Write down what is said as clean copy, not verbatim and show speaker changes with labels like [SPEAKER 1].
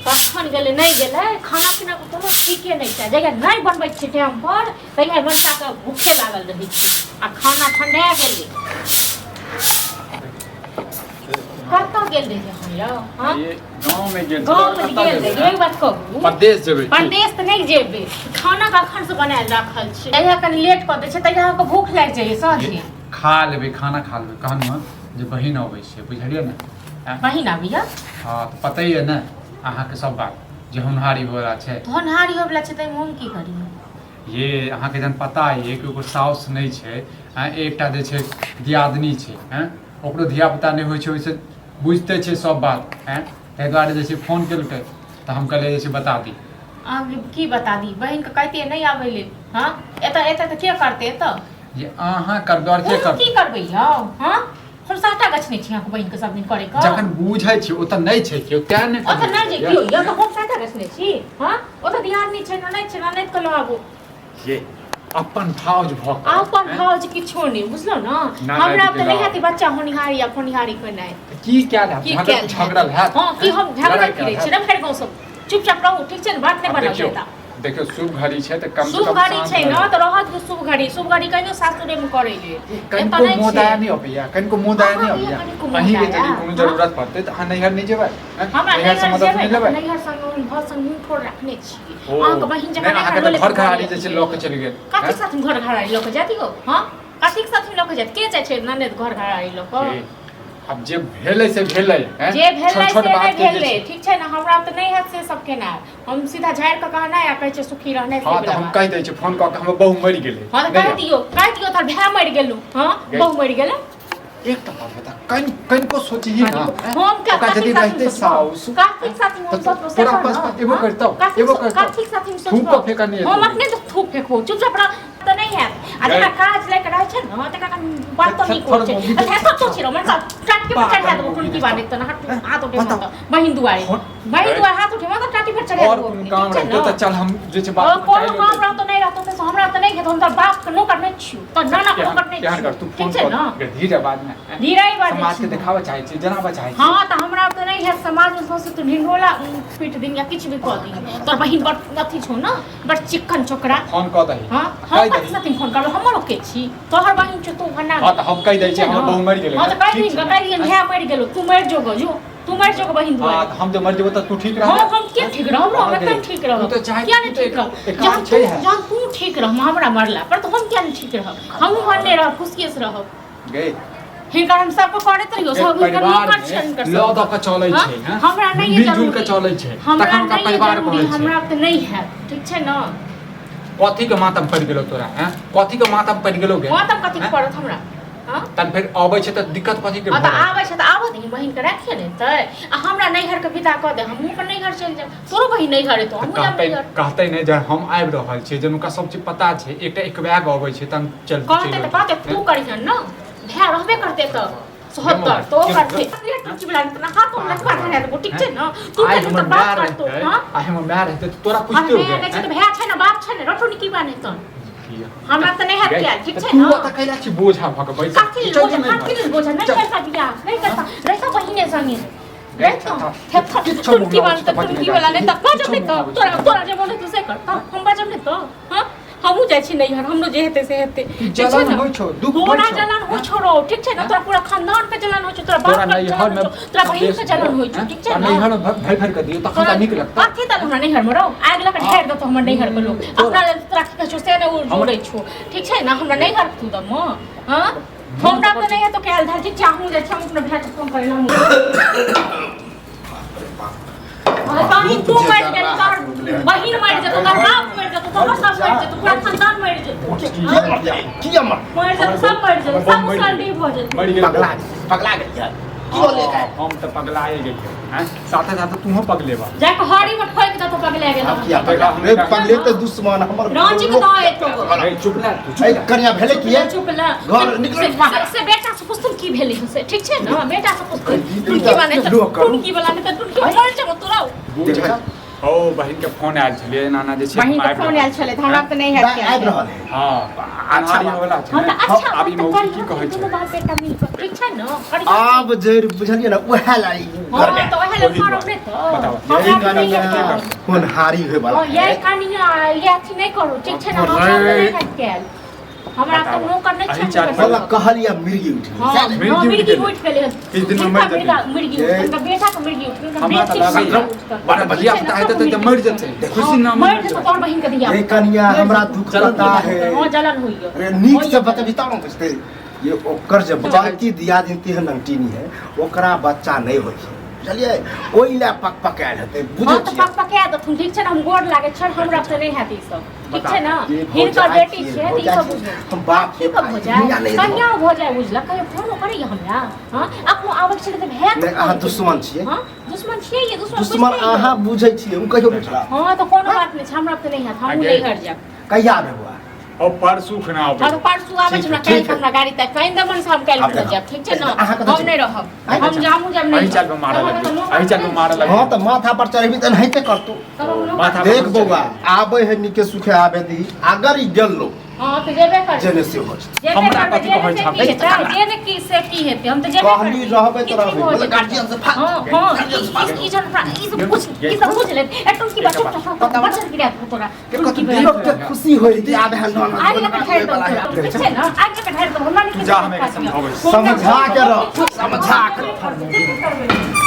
[SPEAKER 1] कखन गेलै नहि गेलै, खाना पीनाके कोनो ठीके नहि छै। जहिया नहि बनबै छियै टाइम पर तहिया मनसाके भूखे लागल रहै छै आ खाना ठंडा गेलै। कतऽ गेल रहियै हम यौ? हाँ?
[SPEAKER 2] ये गाँव में गेल
[SPEAKER 1] गाँव में गेल रहियै, एक बात कहू?
[SPEAKER 2] परदेश जेबै की?
[SPEAKER 1] परदेश तऽ नहि जेबै, खाना कखन से बनायल राखल छै। जहिया कनि लेट कऽ दै छै तहिया अहाँके भूख लागि जाइए साँझे।
[SPEAKER 2] खा लेबै, खाना खा लेबै। कहलहुँ हँ जे बहिन अबै छै, बुझलियै ने? आँय?
[SPEAKER 1] बहिन आबैया?
[SPEAKER 2] हँ, तऽ पते यऽ ने अहाँके सब बात जे होनहारी होवला छै।
[SPEAKER 1] होनहारी होवला छै ताहिमे हम की करियै?
[SPEAKER 2] ये अहाँके जहन पता ये कि ओकर साउस नहि छै, आँय, एकटा जे छै दियादनी छै, आँय, ओकरो धियापुता नहि होइ छै, ओहिसँ बुझिते छै सब बात, आँय, ताहि दुआरे जे छै फोन केलकै तऽ हम कहलियै जे छै बता दी।
[SPEAKER 1] अहाँके की बता दी? बहिनके कहितियै नहि आबै लेल। हँ, एतऽ एतऽ तऽ के करतै एतऽ?
[SPEAKER 2] जे अहाँ करबै आओर के
[SPEAKER 1] हम
[SPEAKER 2] करतै?
[SPEAKER 1] की करबै यौ? हँ, हम साटा गछने छी अहाँके बहिनके सब दिन करे के।
[SPEAKER 2] जखन बुझै छी ओतऽ नहि छै केओ, तें ने
[SPEAKER 1] ओतऽ नहि जे
[SPEAKER 2] कहै
[SPEAKER 1] केओ यऽ तऽ हम साटा गछने छी। हँ, ओतऽ दियादनी छै, ननैद छै, ननैद के लऽ आबू।
[SPEAKER 2] ये अपन भाउज भऽ कऽ
[SPEAKER 1] अपन
[SPEAKER 2] आँय?
[SPEAKER 1] भाउज किछो नहि, बुझलहुँ ने?
[SPEAKER 2] ननैद
[SPEAKER 1] हमरा
[SPEAKER 2] के
[SPEAKER 1] तऽ नहि
[SPEAKER 2] लऽ
[SPEAKER 1] हेतै बच्चा होनिहारी आ फोनिहारी केनाइ।
[SPEAKER 2] की कयल हैत?
[SPEAKER 1] की
[SPEAKER 2] झगड़
[SPEAKER 1] कयल हैत?
[SPEAKER 2] झगड़ल हैत?
[SPEAKER 1] हँ, की हम झगड़ल
[SPEAKER 2] लड़ाइ
[SPEAKER 1] फिरै
[SPEAKER 2] कयल
[SPEAKER 1] छी
[SPEAKER 2] हैत?
[SPEAKER 1] ने भरि गाँव सब? चुपचाप रहू, ठीक छै ने? बात नहि
[SPEAKER 2] आब
[SPEAKER 1] बनाउ
[SPEAKER 2] देखियौ
[SPEAKER 1] जादा।
[SPEAKER 2] देखियौ, शुभ घड़ी छै तऽ कम से
[SPEAKER 1] शुभ
[SPEAKER 2] कम
[SPEAKER 1] घड़ी
[SPEAKER 2] शान्त
[SPEAKER 1] छै ने
[SPEAKER 2] रहू।
[SPEAKER 1] तऽ रहत के शुभ घड़ी। शुभ घड़ी कहियो सासुरे मे करै ले, एतऽ
[SPEAKER 2] कनिको
[SPEAKER 1] नहि
[SPEAKER 2] मोह
[SPEAKER 1] छै।
[SPEAKER 2] दया नहि अबैया, कनिको मोह दया नहि
[SPEAKER 1] अहाँ
[SPEAKER 2] अबैया?
[SPEAKER 1] कनिको मोह
[SPEAKER 2] अहीं के
[SPEAKER 1] दया,
[SPEAKER 2] यदि कोनो
[SPEAKER 1] हाँ?
[SPEAKER 2] जरूरत पड़तै तऽ अहाँ नैहर नहि जेबै? आँय?
[SPEAKER 1] हमरा
[SPEAKER 2] नैहर से
[SPEAKER 1] नैहर
[SPEAKER 2] मदद
[SPEAKER 1] जेबै
[SPEAKER 2] नहि
[SPEAKER 1] ने,
[SPEAKER 2] लेबै?
[SPEAKER 1] नैहर संग हम घर संग मुँह ठोर रखने छी।
[SPEAKER 2] ओ,
[SPEAKER 1] अहाँके बहिन जकाँ
[SPEAKER 2] नहि, अहाँके
[SPEAKER 1] नैहर
[SPEAKER 2] तऽ घर घराड़ी जे छै लऽ के चलि गेल।
[SPEAKER 1] कथी
[SPEAKER 2] आँय?
[SPEAKER 1] साथ घर घराड़ी लऽ के जाती हो? हाँ, कथी के साथ लऽ के जाती? के जाइ छै ननद घर घराड़ी लऽ कऽ?
[SPEAKER 2] हे, आब जे भेलै से भेलै, आँय?
[SPEAKER 1] जे भेलै
[SPEAKER 2] छोट छोट
[SPEAKER 1] से नहि
[SPEAKER 2] बात के जे
[SPEAKER 1] भेलै,
[SPEAKER 2] छै।
[SPEAKER 1] ठीक छै ने? हमरा तऽ नहि हैत से सब केनाइ। हम सीधा झाड़ि कऽ कहनाइ आ कहै छै सुखी रहनाइ से
[SPEAKER 2] हँ, तऽ
[SPEAKER 1] वला
[SPEAKER 2] हम
[SPEAKER 1] बात।
[SPEAKER 2] कहि दै छी फोन कऽ के, हमर बहू मरि गेलै।
[SPEAKER 1] हँ, तऽ
[SPEAKER 2] नहि
[SPEAKER 1] कहि दियौ, कहि दियौ, तोहर भाय मरि गेलौ। हँ,
[SPEAKER 2] गै।
[SPEAKER 1] बहू मरि गेलै।
[SPEAKER 2] एकटा बात बता, कनि कनिको सोचही ना,
[SPEAKER 1] हम
[SPEAKER 2] ओकरा
[SPEAKER 1] कथी
[SPEAKER 2] यदि
[SPEAKER 1] साथी
[SPEAKER 2] रहितै
[SPEAKER 1] सोचबो?
[SPEAKER 2] साउस
[SPEAKER 1] कथी साथी हम
[SPEAKER 2] तऽ
[SPEAKER 1] सोचबो से
[SPEAKER 2] तोरा
[SPEAKER 1] कह
[SPEAKER 2] पास
[SPEAKER 1] ने?
[SPEAKER 2] एबो
[SPEAKER 1] हाँ?
[SPEAKER 2] करितौ,
[SPEAKER 1] कथी
[SPEAKER 2] एबो करितौ।
[SPEAKER 1] कथी साथी हम
[SPEAKER 2] थूको
[SPEAKER 1] सोचबो?
[SPEAKER 2] फेकऽ नहि
[SPEAKER 1] हम
[SPEAKER 2] एतौ।
[SPEAKER 1] अपने तऽ थूक फेकबो, चुपचाप रह तऽ नहि हैत। आ
[SPEAKER 2] गै।
[SPEAKER 1] जकरा काज लए कऽ रहै छै ने तकरा कनि बातो नीक होइ छै।
[SPEAKER 2] थोड़
[SPEAKER 1] आ थेथर तो छी रो मन सब टाटके पर चढ़ा देबो। कोन की बात तऽ हाथ हाथ उठे
[SPEAKER 2] बताउ।
[SPEAKER 1] तऽ बहिन दुआरे, बहिन
[SPEAKER 2] गै।
[SPEAKER 1] दुआरे हाथ उठे तऽ टाटी पर चढ़ा
[SPEAKER 2] और
[SPEAKER 1] देबो।
[SPEAKER 2] कोनो
[SPEAKER 1] ठीक
[SPEAKER 2] काम
[SPEAKER 1] छै
[SPEAKER 2] रहतौ
[SPEAKER 1] ने?
[SPEAKER 2] तऽ चल, हम जे छै
[SPEAKER 1] और
[SPEAKER 2] बात
[SPEAKER 1] कोनो काम रहतो नहि रहतो तऽ हमरा तऽ नहि हेतौ। हम तऽ बाप के नौकर नहि छियौ, तऽ नाना के नौकर नहि
[SPEAKER 2] केहन
[SPEAKER 1] छियौ।
[SPEAKER 2] कर तू फोन
[SPEAKER 1] ठीक छै
[SPEAKER 2] कर
[SPEAKER 1] ने?
[SPEAKER 2] गे, धीरे बाद में आँय?
[SPEAKER 1] धीरे बाजै
[SPEAKER 2] समाज के
[SPEAKER 1] छी।
[SPEAKER 2] देखाबऽ चाहै छी, जनाबऽ चाहै छी।
[SPEAKER 1] हँ, तऽ हमरा तऽ नहि हैत समाजमे सौंसे तू ढिंढोला पीट दिन या किछु भी कऽ दिन। तोर बहिन बड़ अथी छौ ने, बड़ चिक्कन चोकरा।
[SPEAKER 2] फोन कऽ दही।
[SPEAKER 1] हँ, हम
[SPEAKER 2] कहि
[SPEAKER 1] कथी
[SPEAKER 2] दही।
[SPEAKER 1] साथे फोन करब? हमर ओके छी, तोहर बहिन छौ, तू भना।
[SPEAKER 2] हँ, तऽ हम कहि दै छियै, हमर बहू मरि गेलै।
[SPEAKER 1] हँ, तऽ कहि
[SPEAKER 2] ठीक
[SPEAKER 1] दिन
[SPEAKER 2] छै ने?
[SPEAKER 1] कहि दिन भाय मरि गेलो, तू मरि जो गो, जो तू मरि जो गो बहिन
[SPEAKER 2] हँ,
[SPEAKER 1] दुआरे।
[SPEAKER 2] तऽ हम जे मरि जेबो तऽ तू ठीक
[SPEAKER 1] हँ,
[SPEAKER 2] रहबे?
[SPEAKER 1] हम के ठीक रहब? हम
[SPEAKER 2] हँ,
[SPEAKER 1] एकदम
[SPEAKER 2] गे।
[SPEAKER 1] ठीक रहब।
[SPEAKER 2] तू तऽ चाहे
[SPEAKER 1] किया नहि
[SPEAKER 2] तू तऽ
[SPEAKER 1] ठीक रहब?
[SPEAKER 2] एकांत
[SPEAKER 1] जहन
[SPEAKER 2] छै
[SPEAKER 1] तू
[SPEAKER 2] है।
[SPEAKER 1] जहन तू ठीक रहब हमरा मरला पर तऽ हम किया नहि ठीक रहब? हमहूँ मरने रहब, खुशिये से रहब।
[SPEAKER 2] गे,
[SPEAKER 1] हिनकर हम सबके करैत रहियो,
[SPEAKER 2] एक
[SPEAKER 1] सब हिनकर
[SPEAKER 2] परिवार
[SPEAKER 1] नौकर छै
[SPEAKER 2] में
[SPEAKER 1] हिनकर
[SPEAKER 2] लऽ
[SPEAKER 1] सब।
[SPEAKER 2] दऽ कऽ चलै
[SPEAKER 1] हँ?
[SPEAKER 2] छै, हँ?
[SPEAKER 1] हमरा नहि
[SPEAKER 2] मिलजुल
[SPEAKER 1] जरूरी।
[SPEAKER 2] कऽ चलै छै,
[SPEAKER 1] हमरा
[SPEAKER 2] तखन ओकरा
[SPEAKER 1] नहि
[SPEAKER 2] परिवार
[SPEAKER 1] जरूरी,
[SPEAKER 2] कहै छै।
[SPEAKER 1] हमरा तऽ नहि हैत, ठीक छै ने?
[SPEAKER 2] कथी के मातम पड़ि गेलौ तोरा? हैं, कथी के मातम पड़ि गेलौ गे?
[SPEAKER 1] मातम कथी के
[SPEAKER 2] हैं?
[SPEAKER 1] पड़त हमरा? हँ,
[SPEAKER 2] तहन फेर अबै छै तऽ दिक्कत कथी के
[SPEAKER 1] हँ, तऽ
[SPEAKER 2] भऽ रहल?
[SPEAKER 1] आबै छै तऽ आबऽ दही, बहिनके राखिए ने तऽ आ हमरा नैहरके विदा कऽ दे, हमहूँ अपन नैहर चलि जायब। तोरो बहिन नैहर एतौ, हमहूँ जायब
[SPEAKER 2] कहतै
[SPEAKER 1] नैहर।
[SPEAKER 2] कहतै नहि जे हम आबि रहल छियै, जहन हुनका सब चीज पता छै, एकटा एकबैग अबै छै तहन चल
[SPEAKER 1] कहतै
[SPEAKER 2] चलि
[SPEAKER 1] तऽ कहतै, तू करिहन ने, भाय रहबे करतै तऽ 70 तो करतै। हाथ हम लटका धरा देबो, ठीक छै ने? तू
[SPEAKER 2] आइ
[SPEAKER 1] कनि
[SPEAKER 2] हमर
[SPEAKER 1] तऽ बात
[SPEAKER 2] माय
[SPEAKER 1] करतौ।
[SPEAKER 2] रहितै,
[SPEAKER 1] हँ,
[SPEAKER 2] आइ हमर माय रहितै तऽ तोरा
[SPEAKER 1] हम
[SPEAKER 2] पुछितो
[SPEAKER 1] माय नहि छै तऽ भाय छै ने, बाप छै ने, रटो की बाने तन। हमरा तऽ नहि हैत
[SPEAKER 2] गै,
[SPEAKER 1] कयल, ठीक
[SPEAKER 2] तऽ
[SPEAKER 1] छै
[SPEAKER 2] तू
[SPEAKER 1] ने?
[SPEAKER 2] ओतऽ कैला छी बोझा भऽ कऽ बैसल?
[SPEAKER 1] कथी लेल
[SPEAKER 2] चल
[SPEAKER 1] बोझा?
[SPEAKER 2] जो नैहर।
[SPEAKER 1] कथी लेल बोझा? नहि
[SPEAKER 2] चल।
[SPEAKER 1] करता बियाह, नहि करता, रहता बहिने संगे।
[SPEAKER 2] गै,
[SPEAKER 1] रहता
[SPEAKER 2] थेथर।
[SPEAKER 1] थेथर
[SPEAKER 2] किछो
[SPEAKER 1] टुनकी
[SPEAKER 2] मुँह
[SPEAKER 1] वाला
[SPEAKER 2] लागै छै
[SPEAKER 1] तऽ
[SPEAKER 2] तऽ बजने
[SPEAKER 1] टुनकी वाला
[SPEAKER 2] जाइ
[SPEAKER 1] नहि
[SPEAKER 2] छी।
[SPEAKER 1] तऽ बाजब
[SPEAKER 2] किछो
[SPEAKER 1] नहि
[SPEAKER 2] मुँह
[SPEAKER 1] तऽ
[SPEAKER 2] लागै छै।
[SPEAKER 1] तोरा तोरा जे मोन हेतौ से कर, तऽ हम बाजब नहि तऽ। हँ, हमहूँ जाइ छी नैहर, हमरो जे हेतै से हेतै, ठीक छै
[SPEAKER 2] जलन
[SPEAKER 1] ने?
[SPEAKER 2] होइ छौ, दुःख होइ
[SPEAKER 1] तोरा
[SPEAKER 2] छौ।
[SPEAKER 1] जलन होइ छौ रौ, ठीक छै ने? तोरा पूरा खानदान के जलन होइ छौ, तोरा बाप
[SPEAKER 2] तोरा
[SPEAKER 1] के
[SPEAKER 2] नैहर
[SPEAKER 1] जलन
[SPEAKER 2] में
[SPEAKER 1] होइ छौ, तोरा बहिन के जलन होइ छौ, ठीक छै
[SPEAKER 2] तोरा
[SPEAKER 1] ने?
[SPEAKER 2] नैहर में भरि भरि कऽ दियौ तखन तऽ नीक लगतौ।
[SPEAKER 1] कथी तक हमरा नैहर में रौ, आगि लऽ कऽ ढारि देतौ हमर नैहर के लोक। अपना लेल तोरा की कहै छौ से नहि ओ जोड़ै छौ, ठीक छै ने? हमरा नैहर तू दम। हँ, हमरा तऽ नहि हेतौ कयल धर, ठीक छै? हमहूँ जाइ छी, हम अपना भायके फोन करै लए। बहिन तू मरि गेल, तोहर बहिन मरि जेतौ, तोहर बाप मरि जेतौ, तोहर सब मरि जेतौ, पूरा खानदान मरि जेतौ।
[SPEAKER 3] किया मर जाए? किया मर
[SPEAKER 1] मरि जेतौ, सब मरि जेतौ, सब उसरडी भऽ जेतौ।
[SPEAKER 2] मरि गेल।
[SPEAKER 3] पगला पगला गेल क्यों ले गए?
[SPEAKER 2] हम तऽ पगलाए गेलियै हैं, साथे साथे तूहो पगलेबा।
[SPEAKER 1] जाके हरी में ठोकि देतौ, पगला गेल।
[SPEAKER 3] किया पगला ए, पगले तऽ दुश्मन हमर
[SPEAKER 1] रांची के दऽ एतौ।
[SPEAKER 2] ए, चुप रह तू, चुप
[SPEAKER 3] ए,
[SPEAKER 2] रह।
[SPEAKER 3] कनिया भेलै
[SPEAKER 1] चुप
[SPEAKER 3] किया?
[SPEAKER 1] ले, चुप ले।
[SPEAKER 3] घर निकल बाहर।
[SPEAKER 1] से बेटा से पुछतुन की भेलै हन से, ठीक छै ने? बेटा से पुछतुन
[SPEAKER 3] ई
[SPEAKER 1] टुनकी वाला नहि
[SPEAKER 3] लोक
[SPEAKER 1] तऽ
[SPEAKER 3] करू।
[SPEAKER 1] टुनकी वाला नहि तऽ टुनकी मरि जेबो तोरा।
[SPEAKER 2] बुझ। ओ बहिन के फोन आयल छलै एना एना जे छै
[SPEAKER 1] बहिन
[SPEAKER 2] हम
[SPEAKER 1] के
[SPEAKER 2] आबि
[SPEAKER 1] फोन
[SPEAKER 2] रहल
[SPEAKER 1] आयल छलै तऽ हमरा तऽ नहि हैत
[SPEAKER 3] दाइ आबि रहल है।
[SPEAKER 2] हँ
[SPEAKER 3] अच्छा
[SPEAKER 2] अच्छा वाला छै
[SPEAKER 1] हँ
[SPEAKER 2] ने।
[SPEAKER 1] तऽ अच्छा
[SPEAKER 2] आब ई
[SPEAKER 1] तऽ
[SPEAKER 2] मौगी
[SPEAKER 1] करियौ
[SPEAKER 2] की कहै
[SPEAKER 1] दुनू
[SPEAKER 2] छै
[SPEAKER 1] बाप बेटा मिल कऽ ठीक छै ने करियौ।
[SPEAKER 3] आब जे बुझलियै ने उएह ला ई
[SPEAKER 1] हँ
[SPEAKER 3] करबै।
[SPEAKER 1] तऽ ओएह लए
[SPEAKER 2] ओही
[SPEAKER 1] करब
[SPEAKER 2] दुआरे।
[SPEAKER 1] नहि तऽ
[SPEAKER 2] बताउ।
[SPEAKER 1] हमरा
[SPEAKER 3] यही
[SPEAKER 1] तऽ नहि
[SPEAKER 3] कनिया
[SPEAKER 1] हैत।
[SPEAKER 3] होनहारी होय वाला
[SPEAKER 1] हँ ये कनिया ये अथी नहि करू ठीक छै ने हमरा तऽ नहि हैत कयल हमरा तऽ
[SPEAKER 2] बताउ।
[SPEAKER 1] नौकर नहि
[SPEAKER 2] अही
[SPEAKER 1] छै
[SPEAKER 2] चारि
[SPEAKER 3] बोला कहलियै मिर्गी उठि गेलै।
[SPEAKER 1] हँ
[SPEAKER 3] सएह ने?
[SPEAKER 2] मिर्गी
[SPEAKER 1] हँ,
[SPEAKER 2] उठि
[SPEAKER 1] मिर्गी
[SPEAKER 2] गेलै।
[SPEAKER 1] उठि गेलै हन।
[SPEAKER 2] किछु दिनमे
[SPEAKER 1] हिनका
[SPEAKER 2] मरि जेतै।
[SPEAKER 1] मिर्गी उठि
[SPEAKER 3] ये।
[SPEAKER 1] हुनका बेटाके मिर्गी उठि गेलै, हुनका
[SPEAKER 2] हमरा तऽ
[SPEAKER 1] बेटीके
[SPEAKER 2] लगैया
[SPEAKER 1] मिर्गी उठि गेलै।
[SPEAKER 2] बड़ा धिया पुता हेतै तऽ मरि जेतै खुशी नाम
[SPEAKER 1] मरि जेतै तोहर बहिनके धिया
[SPEAKER 3] ये कनिया हमरा दुख पता है
[SPEAKER 1] हँ जलन होइए
[SPEAKER 3] अरे नीक से बतेबी तब ने बुझतै ये ओकर जे बड़की दियादिन तेहन नंगटीनी है ओकरा बच्चा नहि होइ छै बुझलियै ओहि लए पक पकायल हेतै बुझै
[SPEAKER 1] हँ तऽ
[SPEAKER 3] छियै
[SPEAKER 1] पक पका देथुन ठीक छै ने हम गोर लागै छै हमरा तऽ नहि हैत ई सब ठीक छै ने
[SPEAKER 3] ये
[SPEAKER 1] हिनकर
[SPEAKER 3] भौजाइ
[SPEAKER 1] बेटी
[SPEAKER 3] छियै,
[SPEAKER 1] छै तऽ ई
[SPEAKER 3] भौजाइ
[SPEAKER 1] सब
[SPEAKER 3] छियै।
[SPEAKER 1] बुझबै
[SPEAKER 3] हम बाप
[SPEAKER 1] की कऽ भऽ
[SPEAKER 3] दुनिया
[SPEAKER 1] जाए
[SPEAKER 3] नहि
[SPEAKER 1] कनिया भऽ जाए बुझलक कहियो फोनो करैए हमरा हँ अखनो आबै छलै तऽ भए
[SPEAKER 3] नहि अहाँ दुश्मन छियै
[SPEAKER 1] हँ दुश्मन छियै ये दुश्मन
[SPEAKER 3] दुश्मन
[SPEAKER 1] बुझते
[SPEAKER 3] अहाँ बुझै छियै ओ कहियो बुझला
[SPEAKER 1] हँ तऽ कोनो बात नहि छै हमरा तऽ नहि हैत हमहूँ
[SPEAKER 2] आगे।
[SPEAKER 1] नैहर जायब
[SPEAKER 3] कहिया आबै बौआ
[SPEAKER 2] और परसू खुना
[SPEAKER 1] हँ
[SPEAKER 2] आबै
[SPEAKER 1] तऽ परसू आबै छै
[SPEAKER 3] ठीक
[SPEAKER 1] हमरा
[SPEAKER 3] है,
[SPEAKER 1] काल्हि
[SPEAKER 3] ठीक है।
[SPEAKER 1] हमरा गाड़ी तक कहीं दमन से हम काल्हि
[SPEAKER 3] आब
[SPEAKER 1] खुना
[SPEAKER 3] देखो।
[SPEAKER 1] जायब ठीक छै ने
[SPEAKER 3] अहाँ कतऽ
[SPEAKER 1] हम
[SPEAKER 3] जेबै?
[SPEAKER 1] नहि रहब हम जामू जायब
[SPEAKER 2] अही
[SPEAKER 1] नहि
[SPEAKER 2] चाल पे मारऽ लगबै अही चाल पे मारऽ लगबै
[SPEAKER 3] हँ तऽ माथा पर चढ़ेबी तऽ एनाहिते करतौ
[SPEAKER 2] माथा पर
[SPEAKER 3] देख बौआ आबै है निके सुखे आबे दी अगर ई गेलो
[SPEAKER 1] हँ तऽ जेबे करबै
[SPEAKER 3] जेने से हो जेतै।
[SPEAKER 1] जेबे
[SPEAKER 2] हमरा
[SPEAKER 1] करबै
[SPEAKER 2] कथी
[SPEAKER 1] जेबे
[SPEAKER 2] कहै
[SPEAKER 1] से
[SPEAKER 2] छह?
[SPEAKER 1] की हेतै जेने की से की हेतै हम तऽ जेबे
[SPEAKER 3] कहली
[SPEAKER 1] करबै
[SPEAKER 3] रहबै तऽ
[SPEAKER 1] किछु
[SPEAKER 3] रहबै।
[SPEAKER 1] भऽ
[SPEAKER 3] मतलब
[SPEAKER 1] जेतै।
[SPEAKER 3] गार्जियन से फालतू।
[SPEAKER 1] हँ हँ
[SPEAKER 3] गार्जियन से फालतू।
[SPEAKER 1] ई जन हमरा ई सब बुझ ई सब बुझ ले ए टुनकी बा चुप चुप बचल गिरा देबो तोरा टुनकी बा
[SPEAKER 3] लोक के खुशी होई जे आबे है ननद
[SPEAKER 1] आग लगा ठारि दो ठीक छै ने आग लगा ठारि दो हमरा नहीं
[SPEAKER 2] जा, हम एके समझाबै छी।
[SPEAKER 3] समझा के रख, समझा के रख।
[SPEAKER 1] रख।